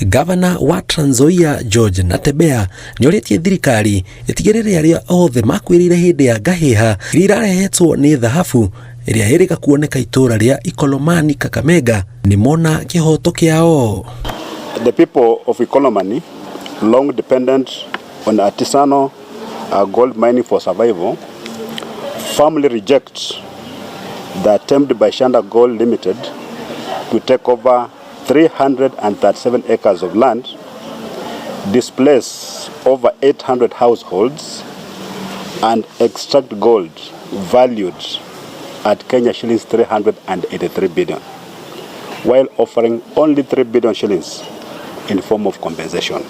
Gavana wa Trans Nzoia George Natembeya nĩorĩtie thirikari ĩtigĩrĩre arĩa othe makuĩrĩire hĩndĩ ya ngahĩha iria irarehetwo nĩ thahabu ĩrĩa ĩrĩga kuoneka itũũra rĩa Ikolomani Kakamega nĩmona kĩhoto kĩao. The people of Ikolomani, long dependent on artisanal gold mining for survival, firmly reject the attempt by Shanda Gold Limited to take over 337 acres of land, displace over 800 households, and extract gold valued at Kenya shillings 383 billion, while offering only 3 billion shillings in form of compensation.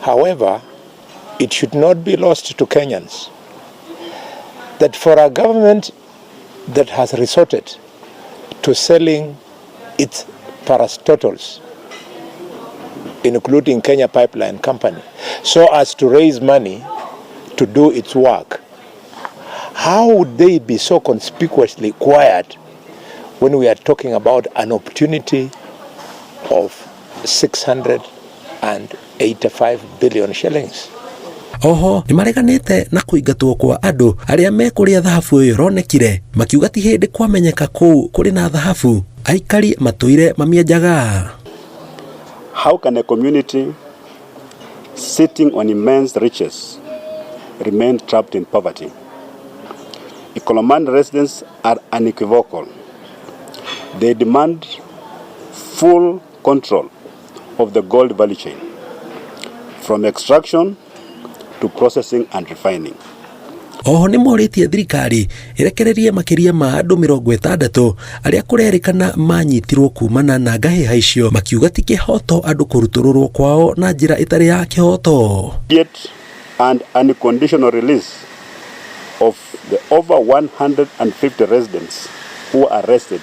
However, it should not be lost to Kenyans that for a government that has resorted to selling its parastatals, including Kenya Pipeline Company, so as to raise money to do its work, how would they be so conspicuously quiet when we are talking about an opportunity of 685 billion shillings? Oho nĩmareganĩte na kũingatwo kwa andũ arĩa mekũrĩa thahabu ĩyo ĩronekire, makiuga ti hĩndĩ kwamenyeka kũu kũrĩ na thahabu aikari matũire mamienjaga. How can a community sitting on immense riches remain trapped in poverty? Ikolomani residents are unequivocal. They demand full control of the gold value chain, from extraction to processing and refining. Oho nĩ morĩtie thirikari ĩrekererie makĩria ma andũ 60 arĩa kũrerĩkana manyitirwo kumana na ngahĩha icio, makiuga ti kĩhoto andũ kũrutũrũrwo kwao na njĩra ĩtarĩ ya kĩhoto. Immediate and unconditional release of the over 150 residents who were arrested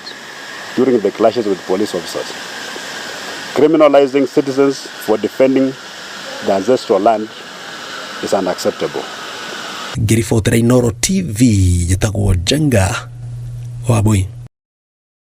during the clashes with police officers. Criminalizing citizens for defending the ancestral land is unacceptable. Ngĩribotera Inooro TV, njĩtagwo Njenga Wambui.